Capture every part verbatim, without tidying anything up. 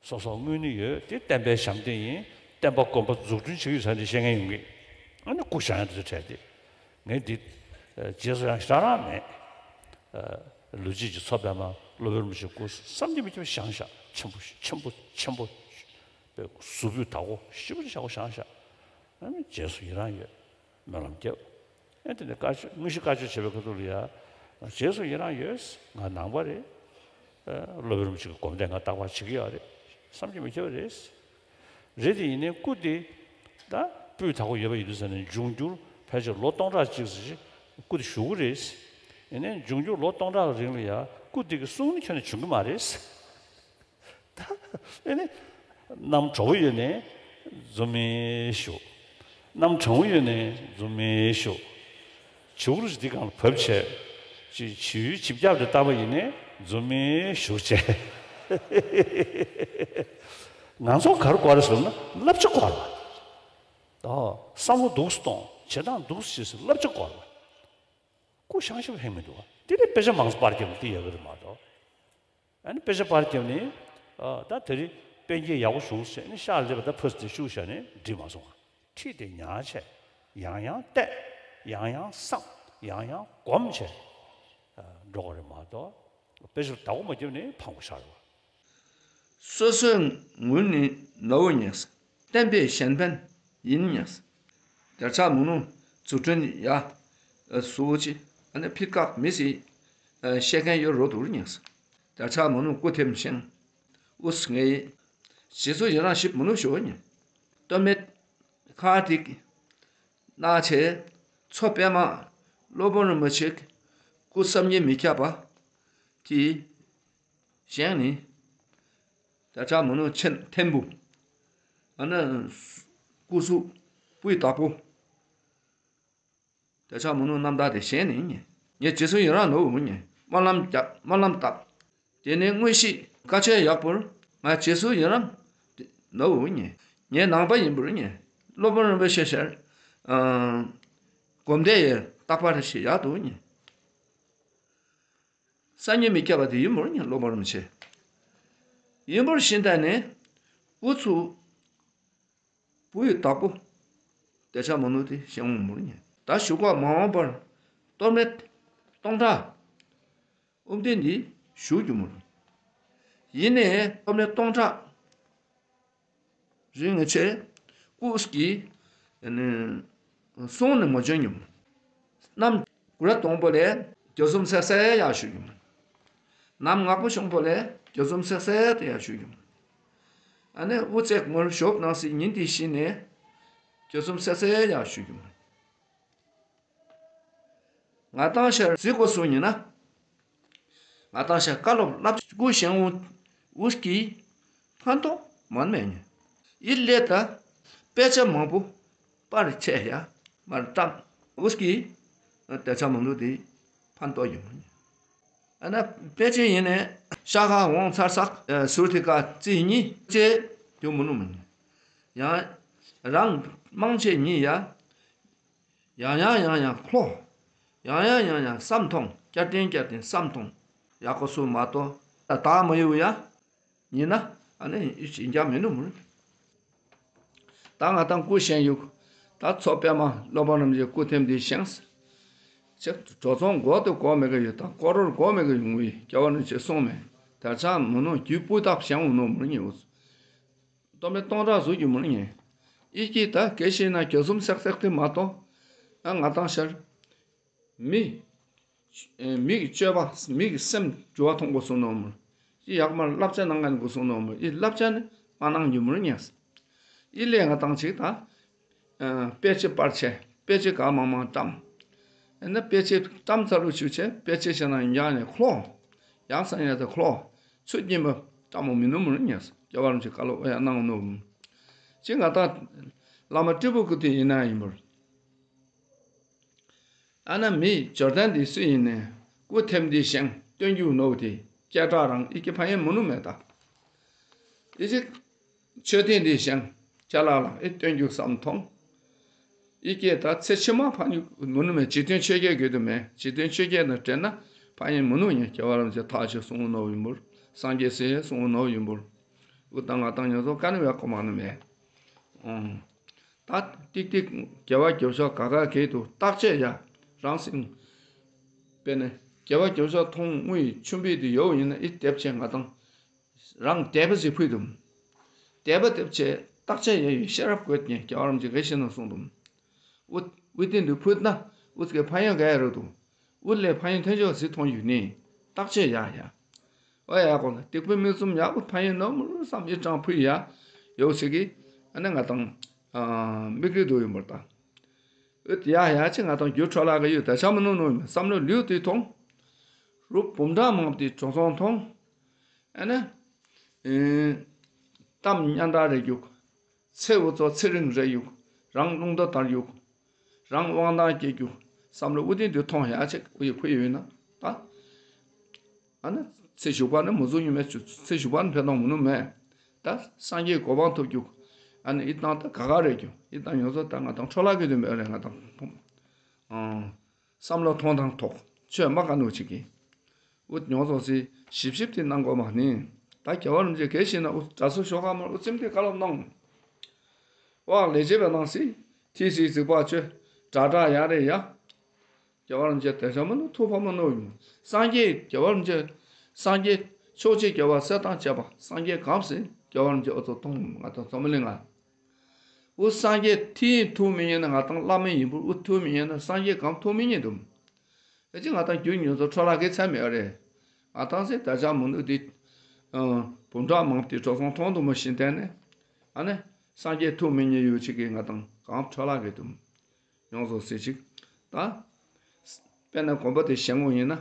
སོ་སོ་དངོས་གནས་ཡོད་དེ་བསྟན་པའི་ཞབས་བརྟན་ཡིན། བསྟན་པ་དཀོན་པ་འཛུགས་སྐྲུན་བྱེད་ཀྱི་ཡོད་ས་འདི་བཤད་མཁན་ཡོང་གི། ཨ་ནི་སྐུ་བཞེངས་ཡ་དེ་ཚོ་བྲལ་ཏེ། ངས་འདི་རྗེས་སུ་ཡང་ཞེ་དྲག་རང་མེད། ལོ་རྒྱུས་ཀྱི་མཚོ་པདྨ་སློབ་དཔོན་རིན་པོ་ཆེའི་སྐུ་བསམ་གྱིས་མི་ཁྱབ་པ་བཞེངས་ཤག་ཆེན་པོ་ཆེན་པོ་ཆེན་པོ། པའི་གཟུགས་པོའི་བདག་པོ་ཞེ་པོ་ཅིག་བཞག་པོ་བཞེངས་ཤག་ཨ་ནི་རྗེས་སུ་ཡི་རང་ཡོད། སྨོན་ལམ་བརྒྱབ། ཨ་དེ་ནས་བཀའ་ཆོས་དངོས་གཞི་བཀའ་ཆོས་བྱེད་པའི་ཁ་ཐུག་ལ་ཡ། རྗེས་སུ་ཡི་རང་ཡོད། ང་ནང་པ་རེད། སློབ་དཔོན་རིན་པོ་ཆེ་གི་སྒོམ་བཟླས་ང་རྟག་པར་བྱེད་ཀྱི་ཡོད་རེད། བསམ་གྱིས་མི་ཁྱབ་པ་རེད། རེད་དེ་ཡིན་ནའི་སྐུ་དེ། ད་སྤུས་དག་པོ་ཡོད་པ་ཡིན་དུས་ཙ་ནས་འབྱུང་འགྱུར་ཕལ་ཆེར་ལོ་སྟོང་ཕྲག་གཅིག་ཙམ་ཞིག་སྐུ་དེ་བཞུགས་ཀྱི་རེད། ཡིན་ནའི་འབྱུང་འགྱུར་ལོ་སྟོང་ཕྲག་རིང་ལ་ཡ་སྐུ་དེ་གི་གསུང་ནི་ཁྱོན་ནས་བྱུང་གི་མ་རེད། ད་ཨེ་ནི། གནམ་གྲོ་བོ་ཡོད་ནས་འཛུམ་མེ་བཞུགས། གནམ་གྲང་བོ་ཡོད་ནས་འཛུམ་མེ་བཞུགས། བྱིའུ་རུ་འདི་སྒང་ལ་བབས་བྱས། ཅི་བྱིའུའི་བྱིབས་རྒྱབ་དེ་བཏང་པ་ཡིན་ནས་འཛུམ་མེ་བཞུགས་བྱས། ང་ཚོ་ག་རེ་དགོས་རེད་ཟེར་ན་བསླབ་བྱ་དགོས་རེད། ཨོ། བསམ་བློ་འདུག་སེ་གཏོང་བྱེད་སྟངས་འདུག་སེ་བྱེད་སེ་བསླབ་བྱ་དགོས་རེད། སྐུ་བཞེངས་ཤོག་ཧེ་མི་འདུག་བ། དེ་ནས་དཔེ་ཆ་མང་ཙམ་པར་བརྒྱབ་ནས་དེ་ཡག་གི་རེད་མ་གཏོགས། ཨ་ནི་དཔེ་ཆ་པར་བརྒྱབ་ནས། ཨ། ད་དེ་རིང་དཔེ་རྒྱན་ཡག་པོ་བྱུང་ཟེར་ནས་ཤག་སླེབས་པ་ད་ཕར་ཙམ་བཞུགས་བཞག་ནས་འགྲིག་མ་སོང་བ། ཁྲིད་དེ་ཉར་བྱས། ཡང་ཡང་བལྟས། ཡང་ཡང་བསམ། ཡང་ཡང་སྒོམ་བྱས། ཨ། འགྲོ་དགོས་རེད་མ་གཏོགས། དཔེ་ཆ་བདག་པོ་མ་བརྒྱབ་ནས་ཕངས་པོ་ཤར་བ། སོ་སོའི་ངོས་ནས་ནོར་བུ་ཉེས། བསྟན་པའི་གཞན་ཕན་ཡིན་ཉེས། དེར་ཆགས་མི་ནུས་འཛུགས་སྐྲུན་ཡ། བཟོ་ཅི། ཨ་ནི་ཕིག་ཀག་མི་སྲིད། བཤད་མཁན་ཡོད་རོ་དུར་ཉེས། དེར་ཆགས་མི་ནུས་སྐུ་ཐེམ་ཤིང་། ཨུས་ངེས། རྗེས་སུ་ཡི་རང་ཞིབ་མི་ནུས་ཞོ་ཉེ། སྟོད་སྨད་ཁ་ཐིག་སྣ་ཆེ། མཚོ་པདྨ་སློབ་དཔོན་རིན་པོ་ཆེ་སྐུ་བསམ་གྱིས་མི་ཁྱབ་པ་དེ། བཞེངས་ནས། དེ་ཆགས་མི་ནུས་ཆེན་ཐེམ་བུ། ཨ་ནི། སྐུ་གཟུགས་སྤུའི་བདག་པོ། དེ་ཆགས་མི་ནུས་རྣམ་དག་དེ་བཞེངས་ནས་ཉེ། ངས་རྗེས་སུ་ཡི་རང་ནོར་བུ་ཉེ། སྨོན་ལམ་བརྒྱབ་སྨོན་ལམ་བཏབ། དེ་ནས་དངོས་གཞི་བཀའ་ཆོས་ཡག་པོར་ང་རྗེས་སུ་ཡི་རང་ནོར་བུ་ཉེ། ངའི་ནང་པ་ཡིན་པར་ཉེ། སློབ་དཔོན་རིན་པོ་ཆེ་ཤར། སྒོམ་བཟླས་ཡི་རྟག་པར་ཞིག་ཡག་ཏུ་ཉེ། སངས་རྒྱས་མི་སྐྱབས་པ་དེ་ཡིན་པར་ཉན་སློབ་དཔོན་རིན་པོ་ཆེ། ཡིན་པར་ཤིན་ཏུ་ནས། ཨུ་ཚུགས། བུ་ཡི་བདག་པོ། དེ་ཆགས་མི་ནུས་དེ་གཞན་འོང་མུར་ཉན། ད་བཞུགས་པ་མ་འོངས་པར། གཏོར་མེད་སྟོང་ཕྲག་དབུ་མདུན་འདི་བཞུགས་རྒྱུ་མུར། ཡིན་ནས་གཏོར་མེད་སྟོང་ཕྲག་རིང་ཆེ། སྐུ་གི། གསུང་ནི་མ་བྱོན་ཉུང་། གནམ་དགུང་ལོ་དང་པོ་ལས་རྒྱ་གསུམ་སེག་སེ་ཡར་ཞུ་ཉུང་། གནམ་ངག་པོ་ཆུང་པོ་ལས་རྒྱ་གསུམ་སེག་སེ་དེ་ཡར་ཞུ་ཉུང་། ཨ་ནི་དབུ་རྩེ་ངོར་ཞོབ་གནང་སྲིད་ཉིན་དེ་བཞིན་ནས་རྒྱ་གསུམ་སེག་སེ་ཡར་ཞུ་ཉུང་། ང་ཏང་ཤར་རྩི་དགོས་སུ་ཉིན་ན། ང་ཏང་ཤར་བཀའ་སློབ་བསླབ་སྐུ་ཞང་བོ་ཨུས་ཀྱི་ཕན་ཐོགས་མང་མེད་ཉིན། ཨི་ལེ་ད་དཔེ་ཆ་མང་པོ་པར་ཆད་ཡ་མར་བཏང་ཨུས་ཀྱི་དེ་ཆ་མང་པོ་དེ་ཕན་ཐོགས་ཡོད་མོད་ཉིན། ཨ་ན་དཔེ་ཆ་ཡིན་ནས་ཤ་ཁ་འོང་ཚར་སག་ཟུར་དེ་ཀ་རྩི་གཉིས་ཆེ་དུ་མུ་ནུ་མིན། ཡང་རང་མང་ཆེ་གཉིས་ཡ། ཡང་ཡང་ཡང་ཡང་ཁོ། ཡང་ཡང་ཡང་ཡང་བསམ་མཐོང་བསྐྱར་ལྡན་བསྐྱར་ལྡན་བསམ་མཐོང་ཡག་པོ་སུ་མ་གཏོགས་ད་མ་ཡོད་ཡ། ཡིན་ན་ཨ་ནི་ཡིན་རྒྱ་མི་ནུ་མུར། ད་ང་དང་སྐུ་བཞེངས་ཡུག་ད་མཚོ་པདྨ་སློབ་དཔོན་རིན་པོ་ཆེ་སྐུ་ཐེམ་འདི་བཞེངས། ཅེག་གྲོ་ཚོང་སྒོ་དུ་གོ་མེད་གི་ཡོད་དང་སྐོར་རོར་གོ་མེད་གི་ཡོང་བའི་སྐྱེ་བ་ནི་ཅེས་གསུངས་མེད། དེར་ཆགས་མི་ནུ་རྒྱུད་སྤུས་དག་བཞེངས་འོང་ནོ་མུར་ཉེ་འུ། གཏོར་མའི་སྟོང་ཕྲག་གཟུགས་ཀྱི་མུར་ཉེ། ཨི་ཀྱིས་ད་གལ་ཤེས་ན་གྱ་གསུམ་སྲེག་སྲེག་དེ་མ་གཏོགས། ཨ་ང་དང་ཤར། མི། མིག་གི་སྤྱོད་པ་མིག་གི་སེམས་འགྱུར་བ་མཐོང་དགོས་སོང་ནོ་མུར། ཨི་ཡག་མར་བསླབ་བྱ་གནང་མཁན་དགོས་སོང་ནོ་མུར་ཨི་བསླབ་བྱ་ནི་མ་གནང་རྒྱུ་མུར་ཉེ། ཨི་ལས་ང་དང་ཅིག་ད། དཔེ་ཆ་པར་ཆས་དཔེ་ཆ་ག་མང་མང་བཀྲམ། ཨ་ནི་དཔེ་ཆ་བཀྲམ་ཚར་ལུ་ཆུ་ཆེ་དཔེ་ཆ་ཞེ་ན་ཡང་ནས་ཁློ། ཡག་ས་ཡང་དེ་ཁློ། ཚུད་ཉིན་མོ་བཀྲམ་མོ་མི་ནུ་མུར་ཉེས་སྐྱེ་བ་རང་ཆེ་བཀའ་སློབ་ཨོ་ཡ་གནང་ནོ། ཅི་ང་དང་བླ་མ་སྤྲུལ་སྐུ་དེ་ཡིན་ན་ཡིན་པར། ཨ་ན་མི་འབྱོར་ལྡན་འདི་སུ་ཡིན་ནས་སྐུ་ཐེམ་འདི་བཞེངས་སྟོན་རྒྱུ་ནོ་དེ་སྐད་གྲགས་རང་ཨི་ཀྱི་ཕ་ཡན་མུ་ནུ་མེད་ད། ཨི་ཅིག་མཆོད་རྟེན་འདི་བཞེངས་ཅ་ལག་ལ་ཨི་སྟོན་རྒྱུ་བསམ་མཐོང་། ཨི་ཀྱི་ད་ཚེ་ཕྱི་མ་ཕ་ཡན་མུ་ནུ་མེད་འཇིག་རྟེན་ཆོས་བརྒྱད་དགོས་དུ་མེད་འཇིག་རྟེན་ཆོས་བརྒྱད་དང་བྲལ་ན་ཕ་ཡན་མུ་ནུ་ཡིན་སྐྱེ་བ་རང་ཆེ་ཐག་ཆོད་གསུང་ནོ་ཡིན་པར་སངས་རྒྱས་སྲས་གསུང་ནོ་ཡིན་པར། འུ་ད་ང་དང་ཉོ་ཚོ་ཀ་ནི་བའི་ཁོ་མ་ནི་མེད། ཨང་། ད་ཏིག་ཏིག་དགེ་བ་རྒྱབ་ཤོག་ག་ག་གེ་དུ་བརྟག་དཔྱད་ཡ། རང་སེམས། དཔེར་ན་དགེ་བ་རྒྱབ་ཤོག་མཐོང་དངུལ་ཆུམ་པའི་དུ་ཡོད་ཡིན་ན་ཨི་དེབ་ཆེ་ང་དང་། རང་དད་པ་ཞིག་ཕུལ་དུམ། དད་པ་དེབ་ཆེ་བརྟག་དཔྱད་ཡ་ཡོད་ཤེས་རབ་དགོས་ཉེ་རྒྱལ་བ་རིན་པོ་ཆེ་གེ་ཤེས་ན་གསུང་དུམ། ཨུ་ཨུ་ཏིན་དུ་ཕུད་ན་ཨུ་ཚུགས་ཕན་ཡོན་ག་ཡ་རུ་དུ། ཨུ་ལས་ཕན་ཡོན་ཐོན་ཆོག་ཟི་མཐོང་ཡོད་ནི། བརྟག་དཔྱད་ཡ་ཡ། ཨོ་ཡ་གོ་ལ་སྡིག་པའི་མིག་བཙུམ་ཡ་ཨུ་ཕན་ཡོན་ནོར་མུར་བསམ་ཡི་སྤྲང་ཕུ་ཡ། ཡོད་ཟི་གི། ཨ་ནི་ང་དང་། མིག་རིལ་དུ་ཡོད་མོར་ད། ཨུ་ཡ་ཡ་ཆེ་ང་དང་རྒྱུ་འཕྲོ་ལ་ག་ཡོད་ད་ཆ་མི་ནུ་ནུ་བསམ་བློ་ལུས་དུ་ཐོང་། རུབ་བུམ་ཕྲག་མང་པོ་དེ་གྲོ་ཚོང་ཐོང་། ཨ་ནི། གཏམ་སྙན་གྲགས་རེ་རྒྱུག་ཚེ་འུ་ཚོ་ཚེ་རིང་རེ་ཡུག་རང་རླུང་རྟ་དར་ཡུག་རང་དབང་ཐང་སྐྱེ་རྒྱུ། བསམ་བློ་ཨུ་ཏིན་དུ་ཐོང་ཡ་ཆེ་ཨུ་ཡི་ཕུ་ཡི་ཡོད་ན་ད། ཨ་ནི་ཚེ་བཞུགས་པ་ནི་མུ་ཟུག་ཉི་མའི་ཚེ་བཞུགས་པ་ནི་ཕན་ཐོགས་མུ་ནུ་མེད། ད་སངས་རྒྱས་གོ་འཕང་ཐོབ་རྒྱུ། ཨ་ནི་ཨི་ཏང་ད་ག་ག་རེ་རྒྱུ་ཨི་ཏང་ཡོད་ཚོ་ད་ང་དང་འཕྲོ་བརླག་གི་དུ་མེད་རེད་ང་དང་། བསམ་བློ་ཐོང་ཐང་ཐོག་ཆོས་མ་ག་ནུ་ཅིག་གི། ཨུ་ཉོ་ཚོ་སི་ཞིབ་ཞིབ་དེ་གནང་དགོས་མ་ནི། ད་རྒྱལ་བ་རིན་པོ་ཆེ་གལ་ཤེས་ན་ཨུ་དྲ་སོ་ཤོག་ཁ་མར་ཨུ་ཙིམ་དེ་བཀའ་སློབ་གནང་། ཝག་ལས་བྱེད་པ་གནང་སི། ཐི་སི་གཟིགས་པ་ཆོས་དྲ་གྲགས་ཡ་རེ་ཡ། རྒྱལ་བ་རིན་པོ་ཆེ་དེ་ཤ་མ་ནུ་ཐུགས་ཕམ་མ་ནུ་ཡིན། སངས་རྒྱས་རྒྱལ་བ་རིན་པོ་ཆེ། སངས་རྒྱས་ཕྱོགས་ཆེ་རྒྱལ་བ་སྲས་དང་བཅས་པ་སངས་རྒྱས་གང་སྲིད་རྒྱལ་བ་རིན་པོ་ཆེ་ཨུ་ཚོ་ཐོང་ང་དང་ཚོ་མི་ལེ་ང་། ཨུ་སངས་རྒྱས་ཐི་ཡིན་ཐུགས་མི་ཉན་ན་ང་དང་བླ་མ་ཡིན་པུར་ཨུ་ཐུགས་མི་ཉན་ན་སངས་རྒྱས་གང་ཐུགས་མི་ཉན་དུམ། ཨེ་ཅི་ང་དང་རྒྱུ་ཉོ་ཚོ་འཕྲོ་བརླག་གི་ཚད་མེད་རེད། ང་དང་སེ་ད་ཆ་མུ་ནུ་དེ། བུམ་ཕྲག་མང་པོ་དེ་གྲོགས་སོང་མཐོང་དུ་མ་ཤིན་དན་ནས། ཨ་ནི། སངས་རྒྱས་ཐུགས་མི་ཉན་ཡོད་ཅིག་གིས་ང་དང་གང་འཕྲོ་བརླག་གི་དུམ། ཡོངས་སུ་སེ་ཅིག་ད། དཔེར་ན་གོམ་པ་དེ་བཞེངས་འོང་ཡིན་ན།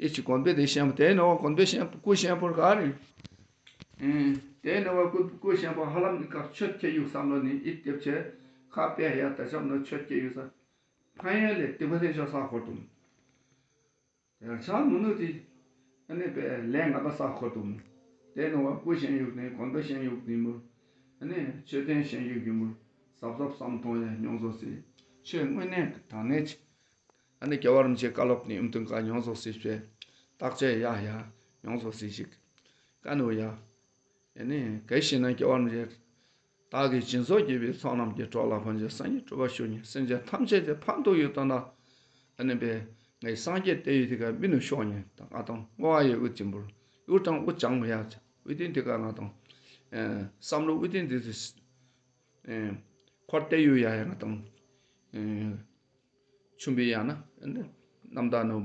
ཨེ་ཅི་གོམ་པ་དེ་བཞེངས་པ་དེ་ནོ་གོམ་པ་བཞེངས་པ་སྐུ་བཞེངས་པོར་ག་རེ། དེ་ནོ་བ་སྐུ་སྐུ་བཞེངས་པ་ཧ་ལམ་ནི་སྐབས་ཆོད་ཁྱེད་ཡུག་བསམ་བློ་ནི་ཨི་དེབ་ཆེ་ཁ་དཔེ་ཡ་ད་ཆབ་ནོ་ཆོད་ཁྱེད་ཡུག་ས། ཕན་ཡོན་ལས་སྡིག་པ་ལྷན་ཤོག་ས་འཁོར་དུ། དེ་ཆ་མུ་ནུ་དེ། ཨ་ནི་པའི་ལས་ངན་པ་ས་འཁོར་དུ། དེ་ནི་བ་སྐུ་བཞེངས་ཡུག་ནི་དགོན་པ་བཞེངས་ཡུག་ནི་མུར། ཨ་ནི་མཆོད་རྟེན་བཞེངས་ཡུག་གི་མུར། གཟབ་གཟབ་བསམ་གཏོང་ཡ་མྱོང་ཚོ་སི། ཆོས་དངོས་གནས་དྲང་གནས་ཅིག་ཨ་ནི་རྒྱལ་བ་རིན་པོ་ཆེ་བཀའ་སློབ་ནི་ཨུམ་དུང་ཀ་མྱོང་ཚོ་སི་ཞེས། བརྟག་དཔྱད་ཡ་ཡ་མྱོང་ཚོ་སི་ཞིག་ཀ་ནུ་ཡ། ཨེ་ནི་གལ་ཞིག་ན་སྐྱེ་བ་མི་རེད། བདག་གིས་སྦྱིན་སོགས་བགྱིས་པའི་ཚོགས་རྣམས་ཀྱིས། འགྲོ་ལ་ཕན་ཕྱིར་སངས་རྒྱས་གྲུབ་པར་ཤོག་ཉིད། སེམས་ཅན་ཐམས་ཅད་ཀྱི་ཕན་ཐོགས་ཡོད་དོ་ན། ཨ་ནི་པས་ངའི་སངས་རྒྱས་བསྟན་ཡོད་དེ་ག་མི་ནུ་ཤོག་ཉིད་དང་ང་དང་བསྔོ་བ་ཡི་དབུ་འཛིན་པོར་ཡུར་དང་དབུ་བྱང་མི་ཡ་ཅ་དབུ་ཏིན་དེ་ག་ང་དང་། བསམ་བློ་དབུ་ཏིན་དེ་ཚོས་འཁོར་བསྟན་ཡོད་ཡ་ཡ་ང་དང་། ཆུམ་པའི་ཡང་ན་རྣམ་དག་ནོ།